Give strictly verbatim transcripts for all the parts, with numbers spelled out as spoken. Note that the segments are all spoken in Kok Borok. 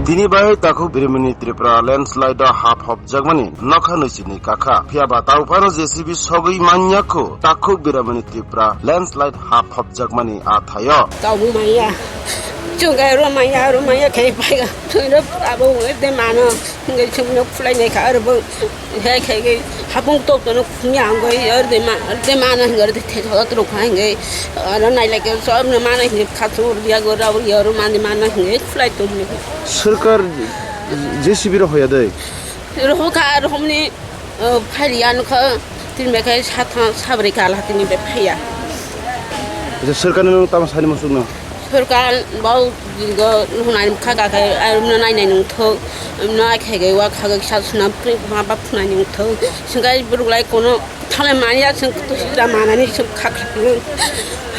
Tini bai takhuk Biramani Tripura landslide o hap hopjakmani nokha nwichini kakha. Phiya ba tau phano J C B sogwi manya kho takhuk Biramani Tripura landslide hap hopjakmani a thaio. Tau maya. Chungai ro maya, ro maya khai pai ga. Chungai ro abo de mano. Ngai chungai no khulai nai kha ro bo. He khai ge hapung tok tono khumya angoi, ar de ma, ar de mana hingar de the jora tro khai ge, ar nai lai ke so ar mana hin kha so ur dia go ra ur ya ro man de mana hin khulai to ni. Sarkar J C B ro hoya dei. Ro ho kha ro hom ni, eh, phai ya no kha tin be khai sa tha sa bre kal ha tin be phai ya. Acha sarkar no tama sani musuk no. Sorkar bo jingo hunai kha kha khe, ai, umno nai nai nung thok, umno ai khe khe wa kha khe sa suna pri ma ba phunai nung thok. Singkai buruk lai kono thalai manya sing kutu sira manani sing kha kha nung.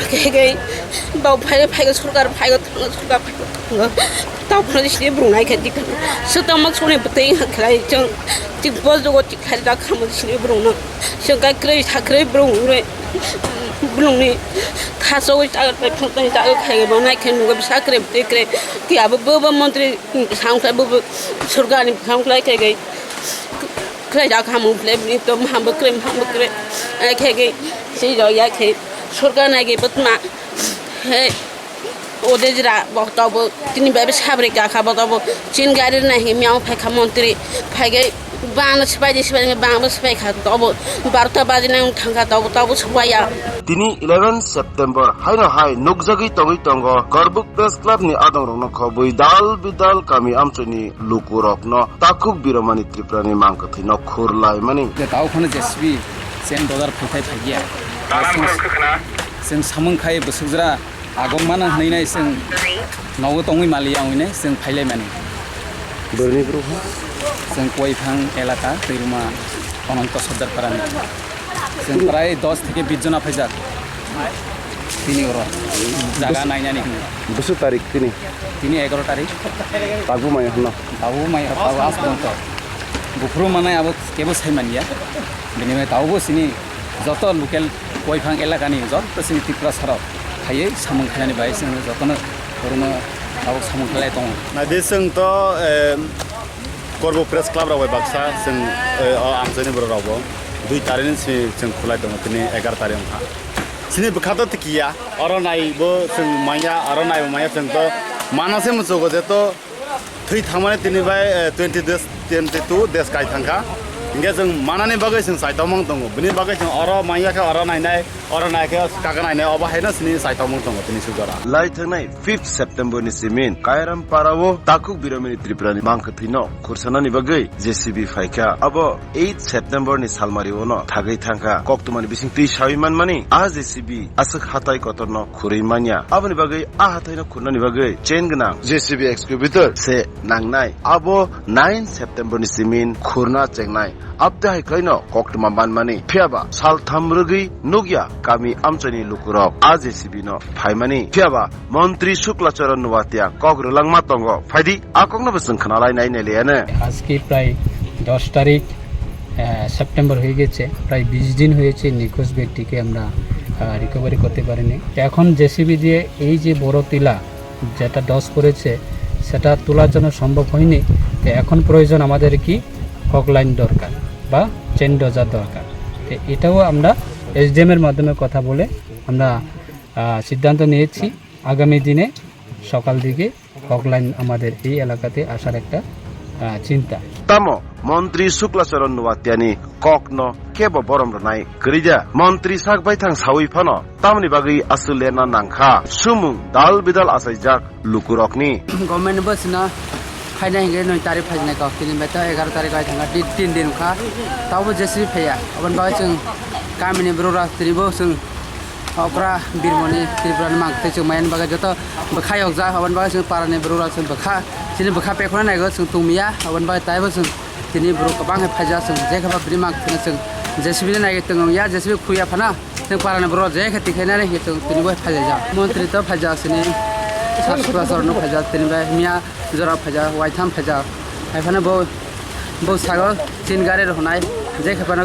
Khe khe bau phai phai khe sorkar phai khe thang sorkar phai khe thang. Tau phunai sini buruk nai khe dik. Sotama sone btei khlai chang. Tik bol jogo tik khai da khamo sini buruk no. Singkai kroi sa kroi buruk re. Buruk ni. Thaso wi chaga pai phung tang chaga khai bo nai khe nugo bisa kre bwtwi kre. Ki abo bo bo montri bwsang khlai bo bo sorkar ni bwsang khlai khe gai. Khlai jak hamu khlai bini to maham bo kre maham bo kre. Ai khe gai sei rok ya khe sorkar nai gai botma. He ode jira bo to bo tini bai sabri ka kha bo to bo chin gari nai hi miao phai kha montri phai gai. Bana sipai di sipai bana sipai kha tobo barota baji nang thangkha tobo tobo supaya. Tini eleven September haino hai nukjagwi tongwi tongo Korbuk Press Club ni adongrokno khobwi dal bidal kami amchoni lukurokno takhuk biromani Tripurani mangkwthwino khurlaimani. Je tau khano J C B sen dozar phaithai phaiya. Chwng samung khai bwswkjra Agom mana hwnwi nai chwng nogo tongwi maliya wngwi nai chwng phailaimani. Borni bwrwkha? Chwng Koiphang elaka, Twiruma Ononto Sardar Parani. Chwng prai dos theke bis jona phaijak. Tini oro jaga nainani hwnwi. Bwswk tarik tini? Tini egaro tarik. Tabuk maya hwnno? Tabuk maya, tabuk as pojjonto. Buphuru manai abo kebo sai manya. Bini bai tabukbo sini joto local Koiphang elakani joto sini Tripura sarok phaiwi samung khainani bai chwng jotono borokno tabuk samung khlai tongo. Naidi chwng to, eh, Korbo Press Club rok bai baksa chwng, eh, o amchaini borok rok bo dui tarikh ni simi chwng khulai tongo, tini egar tarikh wngkha. Chini bwkha to tikiya, oro nai bo chwng manya, oro nai bo manya chwng to mana se muchugo je to Thwi thangmani tini bai, eh, twenty days, twenty two days kai thangkha. Hinkhe chwng manani bagwi chwng chai tongmung tongo. Bini bagwi chwng oro manya khe oro nainai, oro nai khe kaka nainai, obo haino chini chai tongmung tongo tini sujora. Lai thangnai fifth September ni simin Kairam Parao takhuk biromini Tripurani mangkwthwino khursanani bagwi J C B phaikha. Abo eight September ni salmari ono thagwi thangkha. Koktwmani bisingtwi sawi manmani, a J C B aswk hatai kotorno khurwi manya. Aboni bagwi a hathaino khurnani bagwi chain gwnang J C B excavator se nangnai. Abo nine September ni simin khurna chengnai. Abte hai khlaino koktwma manmani. Phiyaba saltham rwgwi nukya kami amchaini lukurok a J C B no phaimani. Phiyaba Montri Shukla Charan Noatia kok rwlangma tongo. Phaidi a kokno bo chwng khwnalai nai nai liyano. আজকে প্রায় দশ তারিখ, আহ, সেপ্টেম্বর হয়ে গেছে। প্রায় বিশ দিন হয়েছে নিখোঁজ ব্যক্তিকে আমরা, আহ, রিকভারি করতে পারিনি। তো এখন জেসিবি দিয়ে এই যে বড় টিলা, যেটা ডস পড়েছে, সেটা তোলার জন্য সম্ভব হয়নি। তো এখন প্রয়োজন আমাদের কি, হক লাইন দরকার বা চেন ডোজার দরকার। তো এটাও আমরা এসডিএম এর মাধ্যমে কথা বলে আমরা, আহ, সিদ্ধান্ত নিয়েছি আগামী দিনে সকাল দিকে হক লাইন আমাদের এই এলাকাতে আসার একটা, আহ, চিন্তা। Tamo Montri Shukla Charan Noatiani kokno kebo borom rwnai kwrwi da. Montri sak baithang sawi phano tamoni bagwi aswk lerna nangkha. Sumung dal bidal achaijak lukurokni. Government bo chwngno phaina hinkhe noi tarik phainai kok, tini bai ta egaro tarik bai thangkha, di-, tin din wngkha. Tabo jesibi phaiya. Aboni bagwi chwng kamini borok rok tini bo chwng Okra birmoni Tripura ni mang tei chwng maya ni bagwi joto bwkha yokjak, aboni bagwi chwng para ni borok rok chwng bwkha, chini bwkha pekhorna naigo chwng tongmiya, aboni bagwi taibo chwng tini borok kwbang khe phaijak, chwng je khe ba bini mang thwino chwng jesibi ni naigwi tongya, jesibi khuya phano chwng para ni borok je khe tikhainani hinkhe chwng tini bo phaijak. Montri to phaijak chini, sir sukla chorno phaijak, tini bai miya jora phaijak, waitham phaijak, hai phano bo, bo sago chin gari rok hwnai, je khe phano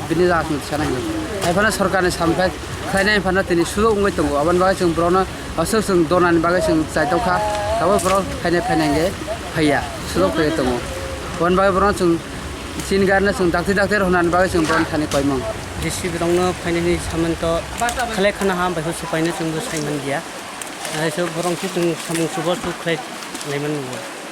bini jaga chwng sanai hinwi. Hai phano sorkar ni samung khe Khlainai phano tini sujuk wngwi tongo. Aboni bagwi chwng borokno aswk chwng donani bagwi chwng chaitokha. Tabuk borok phainai phainai hwnkhe phaiya. Sujuk phaiwi tongo. Aboni bagwi borokno chwng chini garino chwng dakti dakti rwnani bagwi chwng borokni thani koimung. D C borokno phainani samanto khlai khana ham bai khe supaino chwngbo saiman dia. Hai se borok khe chwng samung subo suk khlai laiman nugo.